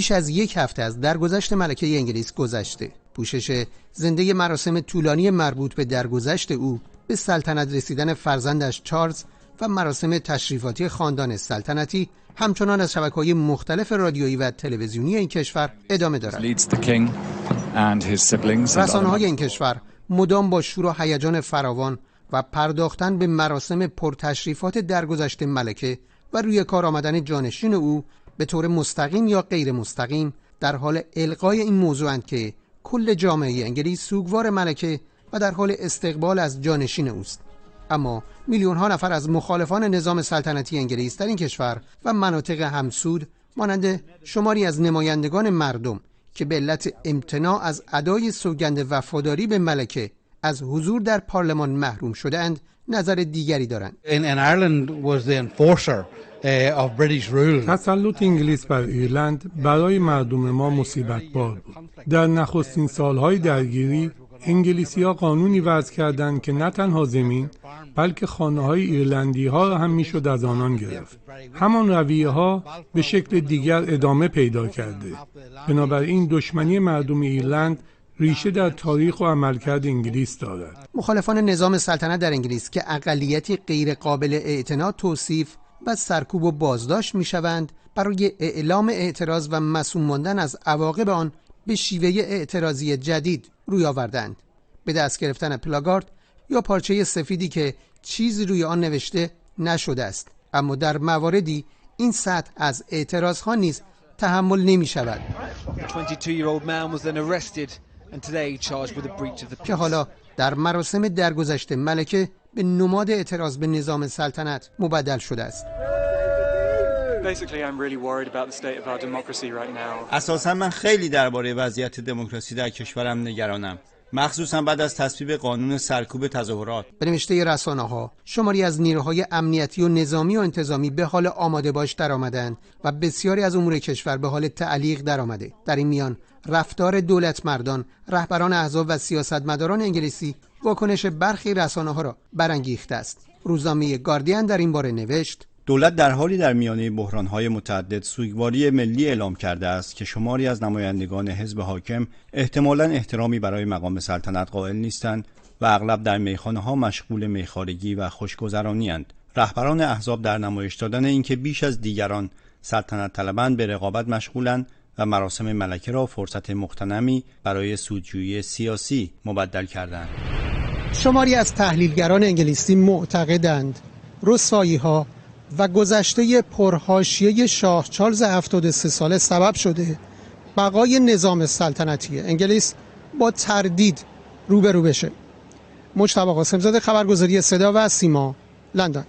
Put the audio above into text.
بیش از یک هفته از درگذشت ملکه انگلیس گذشته. پوشش زنده مراسم طولانی مربوط به درگذشت او، به سلطنت رسیدن فرزندش چارلز و مراسم تشریفاتی خاندان سلطنتی همچنان از شبکه‌های مختلف رادیویی و تلویزیونی این کشور ادامه دارد. رسانه‌های این کشور مدام با شور و هیجان فراوان و پرداختن به مراسم پرتشریفات درگذشت ملکه و روی کار آمدن جانشین او، به طور مستقیم یا غیر مستقیم در حال القای این موضوعند که کل جامعه انگلیس سوگوار ملکه و در حال استقبال از جانشین اوست. اما میلیون ها نفر از مخالفان نظام سلطنتی انگلیس در این کشور و مناطق همسود، مانند شماری از نمایندگان مردم که به علت امتناع از ادای سوگند وفاداری به ملکه از حضور در پارلمان محروم شدهاند، نظر دیگری دارند. In Ireland was the enforcer of British rule. تسلط انگلیس بر ایرلند برای مردم ما مصیبت بار بود. در نخستین سالهای درگیری، انگلیسی ها قانونی وضع کردند که نه تنها زمین، بلکه خانه های ایرلندی ها را هم میشد از آنان گرفت. همان رویه ها به شکل دیگر ادامه پیدا کرده. بنابراین دشمنی مردم ایرلند ریشه در تاریخ و عملکرد انگلیس دارد. مخالفان نظام سلطنت در انگلیس که اقلیتی غیر قابل اعتنا توصیف و سرکوب و بازداشت میشوند، برای اعلام اعتراض و مصون ماندن از عواقب آن به شیوه اعتراضی جدید روی آوردند: به دست گرفتن پلاکارد یا پارچه سفیدی که چیزی روی آن نوشته نشده است. اما در مواردی این سطح از اعتراض ها نیز تحمل نمی شود 22-year-old man was then arrested and today charged with a breach of the که peace. حالا در مراسم درگذشت ملکه به نماد اعتراض به نظام سلطنت مبدل شده است. Basically, I'm really worried about the state of our democracy right now. اساسا من خیلی درباره وضعیت دموکراسی در کشورم نگرانم، مخصوصا بعد از تصویب قانون سرکوب تظاهرات. به نوشته رسانه ها، شماری از نیروهای امنیتی و نظامی و انتظامی به حال آماده باش درآمدند و بسیاری از امور کشور به حال تعلیق درآمده. در این میان رفتار دولت مردان، رهبران احزاب و سیاستمداران انگلیسی واکنش برخی رسانه ها را برانگیخته است. روزنامه گاردین در این باره نوشت: دولت در حالی در میانه بحرانهای متعدد سوگواری ملی اعلام کرده است که شماری از نمایندگان حزب حاکم احتمالا احترامی برای مقام سلطنت قائل نیستند و اغلب در میخانه ها مشغول میخوارگی و خوشگذرانی اند. رهبران احزاب در نمایش دادن اینکه بیش از دیگران سلطنت طلبند به رقابت مشغولند و مراسم ملکه را فرصت مغتنمی برای سودجویی سیاسی مبدل کردند. شماری از تحلیلگران انگلیسی معتقدند رسوایی ها و گذشته پرحاشیه شاه چارلز 73 ساله سبب شده بقای نظام سلطنتی انگلیس با تردید روبرو بشه. مجتبی قاسمزاده، خبرگزاری صدا و سیما، لندن.